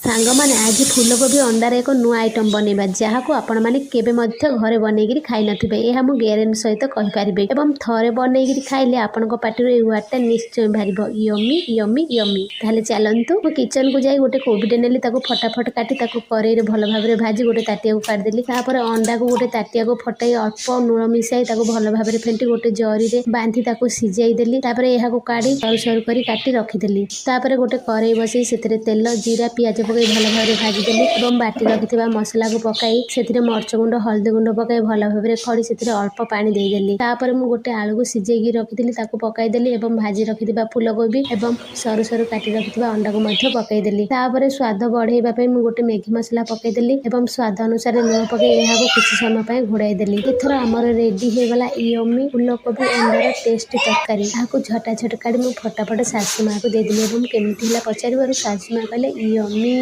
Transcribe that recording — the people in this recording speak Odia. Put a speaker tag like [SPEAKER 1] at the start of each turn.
[SPEAKER 1] ସାଙ୍ଗମାନେ, ଆଜି ଫୁଲକୋବି ଅଣ୍ଡାରେ ଏକ ନୂଆ ଆଇଟମ୍ ବନେଇବା, ଯାହାକୁ ଆପଣମାନେ କେବେ ମଧ୍ୟ ଘରେ ବନେଇକିରି ଖାଇନଥିବେ, ଏହା ମୁଁ ଗ୍ୟାରେଣ୍ଟି ସହିତ କହିପାରିବି। ଏବଂ ଥରେ ବନେଇକିରି ଖାଇଲେ ଆପଣଙ୍କ ପାଟିରୁ ଏଇ ୱାର୍ଡ଼ଟା ନିଶ୍ଚୟ ବାହାରିବ, ୟମି ୟମି ୟମି। ତାହେଲେ ଚାଲନ୍ତୁ। ମୁଁ କିଚେନକୁ ଯାଇ ଗୋଟେ କୋବିଟେ ନେଲି। ତାକୁ ଫଟାଫଟ କାଟି ତାକୁ କରେଇରେ ଭଲ ଭାବରେ ଭାଜି ଗୋଟେ ତାଟିଆକୁ କାଢ଼ିଦେଲି। ତାପରେ ଅଣ୍ଡାକୁ ଗୋଟେ ତାଟିଆକୁ ଫଟାଇ ଅଳ୍ପ ଲୁଣ ମିଶାଇ ତାକୁ ଭଲ ଭାବରେ ଫେଣ୍ଟି ଗୋଟେ ଜରିରେ ବାନ୍ଧି ତାକୁ ସିଝାଇ ଦେଲି। ତାପରେ ଏହାକୁ କାଢ଼ି ସରୁ ସରୁ କରି କାଟି ରଖିଦେଲି। ତାପରେ ଗୋଟେ କରେଇ ବସେଇ ସେଥିରେ ତେଲ, ଜିରା, ପିଆଜ ପକାଇ ଭଲ ଭାବରେ ଭାଜିଦେଲି ଏବଂ ବାଟି ରଖିଥିବା ମସଲାକୁ ପକାଇ ସେଥିରେ ମରିଚ ଗୁଣ୍ଡ, ହଳଦୀ ଗୁଣ୍ଡ ପକାଇ ଭଲ ଭାବରେ ଖଡ଼ି ସେଥିରେ ଅଳ୍ପ ପାଣି ଦେଇଦେଲି। ତାପରେ ମୁଁ ଗୋଟେ ଆଳୁକୁ ସିଝେଇକି ରଖିଥିଲି, ତାକୁ ପକାଇଦେଲି ଏବଂ ଭାଜି ରଖିଥିବା ଫୁଲକୋବି ଏବଂ ସରୁ ସରୁ କାଟି ରଖିଥିବା ଅଣ୍ଡାକୁ ମଧ୍ୟ ପକାଇଦେଲି। ତାପରେ ସ୍ୱାଦ ବଢ଼େଇବା ପାଇଁ ମୁଁ ଗୋଟେ ମ୍ୟାଗି ମସଲା ପକାଇଦେଲି ଏବଂ ସ୍ୱାଦ ଅନୁସାରେ ଲୁଣ ପକାଇ ଏହାକୁ କିଛି ସମୟ ପାଇଁ ଘୋଡ଼ାଇ ଦେଲି। ଏଥର ଆମର ରେଡି ହେଇଗଲା ୟମି ଫୁଲକୋବି ଅଣ୍ଡାର ଟେଷ୍ଟି ତରକାରୀ। ଏହାକୁ ଝଟାଝଟ କାଢ଼ି ମୁଁ ଫଟାଫଟ ଶାଶୁ ମାଆକୁ ଦେଇଦେଲି ଏବଂ କେମିତି ହେଲା ପଚାରିବାରୁ ଶାଶୁ ମା କହିଲେ, ୟମି।